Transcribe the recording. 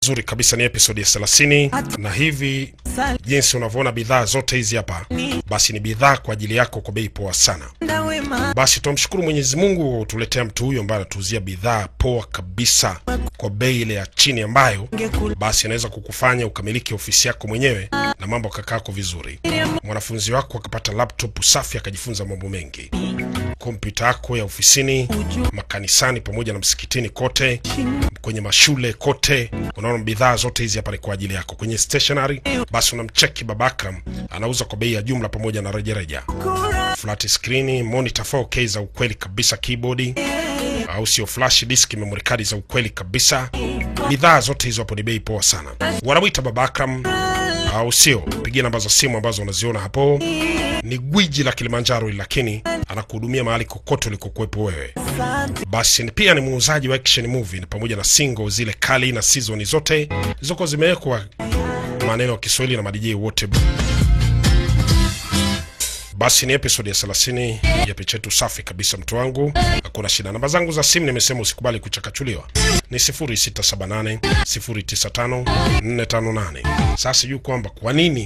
Nzuri kabisa, ni episode ya 30 na hivi jinsi unavyoona bidhaa zote hizi hapa, basi ni bidhaa kwa ajili yako kwa bei poa sana. Basi tumshukuru Mwenyezi Mungu kwa kutuletea mtu huyo ambaye anatuuzia bidhaa poa kabisa kwa bei ile ya chini ambayo basi inaweza kukufanya ukamiliki ofisi yako mwenyewe na mambo kakako vizuri. Mwanafunzi wako akapata laptop safi akajifunza mambo mengi, kompyuta yako ya ofisini, makanisani pamoja na msikitini kote, kwenye mashule kote, unaona bidhaa zote hizi hapa ni kwa ajili yako. Kwenye stationery, basi unamcheki Baba Akram, anauza kwa bei ya jumla pamoja na rejareja. Flat screen, monitor 4K za ukweli kabisa, keyboard au sio, flash disk, memory card za ukweli kabisa. Bidhaa zote hizo hapo ni bei poa sana. Wanamwita Baba Akram, au sio? Pigia namba za simu ambazo unaziona hapo. Ni gwiji la Kilimanjaro, lakini anakuhudumia mahali kokote ulikokuwepo wewe. Basi pia ni muuzaji wa action movie ni pamoja na single zile kali na season zote zilizokuwa zimewekwa maneno ya Kiswahili na madj wote. Basi ni episode ya 30 ya picha yetu safi kabisa, mtu wangu, hakuna shida. Namba zangu za simu nimesema usikubali kuchakachuliwa, ni 0678 095 458. Sasa sijui kwamba kwa nini